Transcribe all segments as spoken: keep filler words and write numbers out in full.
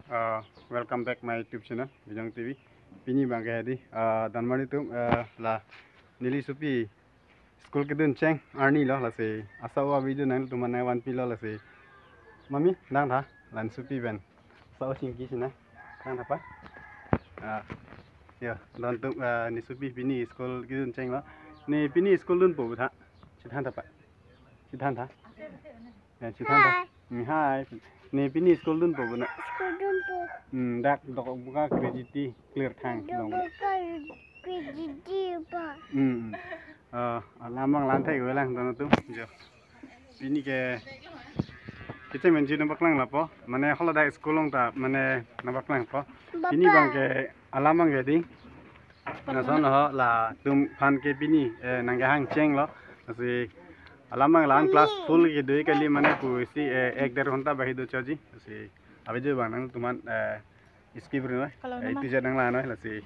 Uh, welcome back my YouTube channel, Bijong T V. Pini abangke hedi, uh, donmarli atum, uh, la neli sopi school kedun cheng arni lo, lasi asap a-video nangtum aphan nangvanpilo, lasi. Mami, dang tha, la ne sopi pen. Asap a-chingki si na, dang tha pa. Ah, yo, don atum, ah, ne sopi pini school kedun cheng lo. Ne pini school dunpo tha. Chethan tha pa. Chethan tha. Ya, chethan tha. Hi. Hmm, hi. Ne pini school dunpo na. School dunpo. Hmm, dak dokok buka kre jiti clear thang. Dokok buka kre jiti pa. Hmm, hmm. Ah, alam abang la-an thek avelang don atum. Jo. Pini ke kechenglok nangpaklang lapo. Mane haladak school along ta mane nangpaklangpo. Pini abangke alam abangke ding. Lason ho latum aphan ke pini, eh, nangkehang cheng lo. Lasi alam abang la-an class full kedo kali mane pusi, eh, ek der ghonta bahi do choji. Lasi a-video abang nangtum aphan, eh, skip ri noi. Kalau eh, nama itu jadang la noi lasi.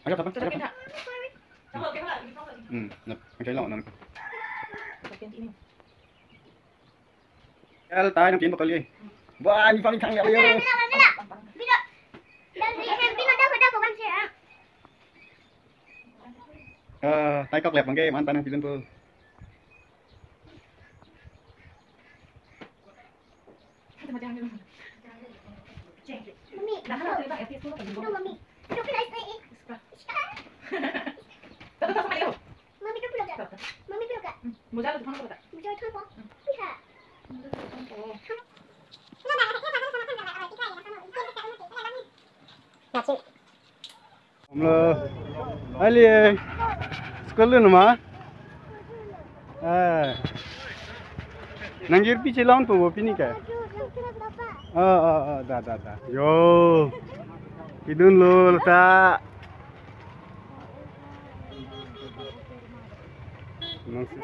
Ayo, apa? Coba pindah. Hmm, nah, oke lo, nah. Bagian ini. Kal tai nang tin bakal ye. Wah, ni paling kang ya, ya. Eh, tai kok lep mangge, mantan nang pidun po. Mami, mami. Mami, itu pulang. Mami, itu pulang. Lo, ali, eh, school dun ma? Eh. Nang girpi chelongpo bo pini ke? Oh, oh, oh, da, da, da. Yo. Kedun lo, ta. Nang si-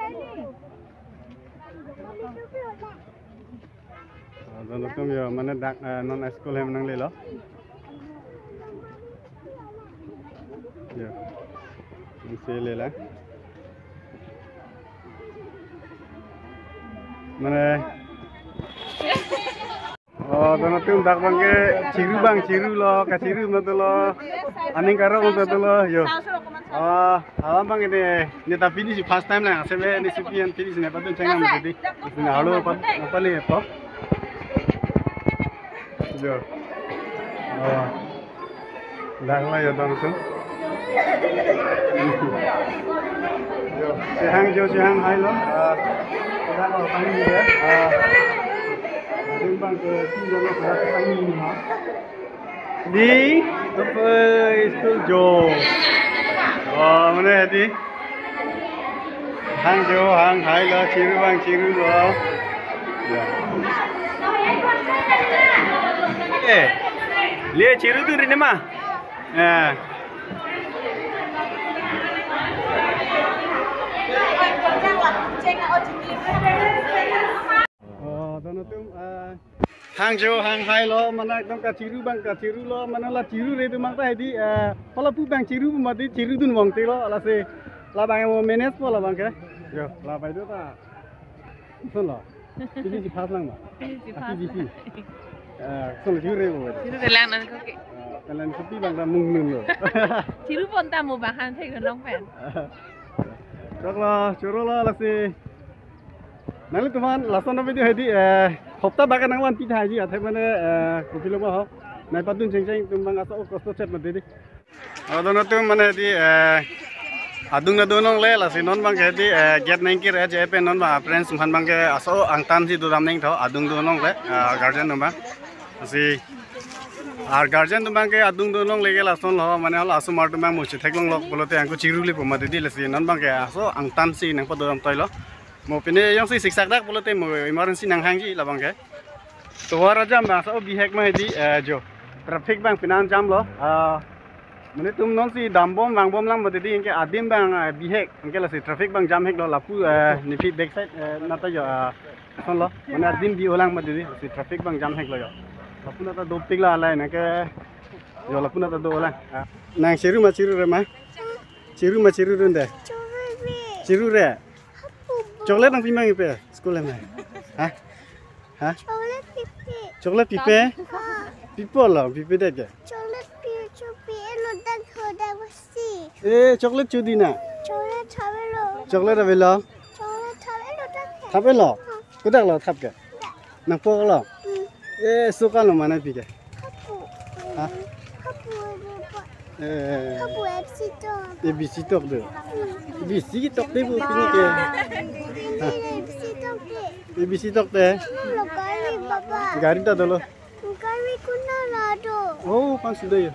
Ah, don atum yo, mane dak, eh, non school hem nanglelo. Yo. Nangsi lela. Mane. Oh, don atum dak abangke chiru abang chiru lo, kachiru ma dolo. Aning karong ma dolo, yo. Ah, alam abang ini, ne ta pini si first time lang, asap ne sopi an pini si ne padun cheng nang jadi. Sini halo pat, apa ni apa? Jo. Oh. Dak lo yo don atum. Jo, chehang jo, chehang hai lo. Ah, dak lo kami ya. Ah. Adim abangke tin jon lo dak kami ni ha. Di, apa school jo. Oh, mane di. Hang jo, hang hai lo, chiru abang chiru lo. Ya. Eh, le chiru tu rini ma. Eh. Oh, don atum, ah, hang jo, hang hai lo, mane ekdom kachiru abang kachiru lo, mane la chiru re atum abang ta hedi, eh, pala pu abang chiru mati chiru dun vangte lo, lasi, labang mo manage po labangke. Yo, la pai do ta. Son lo. Pini si first lang ma? Pini si first. Pini si. Eh, son lo chiru re bo. Chiru kelang nang koke. Eh, kalian sopi abang ta mung nun lo. Chiru pon ta mo abang han thek nong pen. Chok lo, choro lo lasi. Nanglitum aphan lason a-video hedi, eh, hopta abangke nangvanpi tha ji, athe mane, eh, kopilo ma ho. Nangpadun cheng cheng atum abang asap kosto chet mati di. Oh, don atum mane di, eh, adung ta do longle, lasi non abangke di, eh, gate nangkir-e je pen non abang friends aphan abangke asap angtan si dodam nangtha, adung do longle, eh, guardian atum abang. Lasi, ar guardian atum abangke adung do longle ke lason lo, mane hala asomar atum abang musi theklong lok pulote angko chiru le po mati di lasi non abangke asap angtan si nangpadodam toi lo. Mo pine jongsi siksak dak pulote mo emergency nanghangji labangke. Tovar ajam abang asap bihek ma hedi, eh, jo. Traffic abang pine an jam lo. Ah, mane tum nonsi dambom vangbom lang mati di anke adim abang, eh, bihek. Anke lasi traffic abang jam hek lo lapu, eh, nephi backside, eh, nata jo, ah, son lo. Mane adim bi-o lang mati di, lasi traffic abang jam hek lo jo. Lapu nata dopik la alai nangke. Jo lapu nata do lang. Ah, nang chiru ma chiru re ma? Chiru ma chiru re de? Chiru re. Chocolate nangpi ma nangpi school em? Ha? Ha? Chocolate pipe. Chocolate pipe? Ah. Pipo lo, pipo deke. Chocolate pi, cho pi, elo dak ho dak basi. Eh, chocolate chodina. Chocolate thapelo. Chocolate avelo. Chocolate thapelo dak. Thapelo. Kodak lo thap ke. Nangpo lo. Hmm. Eh, suka lo mana pi ke. Hapu. Ha? Hapu ni po. Eh. Hapu A B C tok. A B C tok do. Hmm. A B C tok de bu pini ke. Ha? A B C tok de. A B C tok de. Lo gari baba. Gari ta dolo. Gari kuna la do. Oh, pan sudah ya.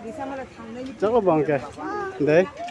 Chaklo bang ke. Ah. Dei.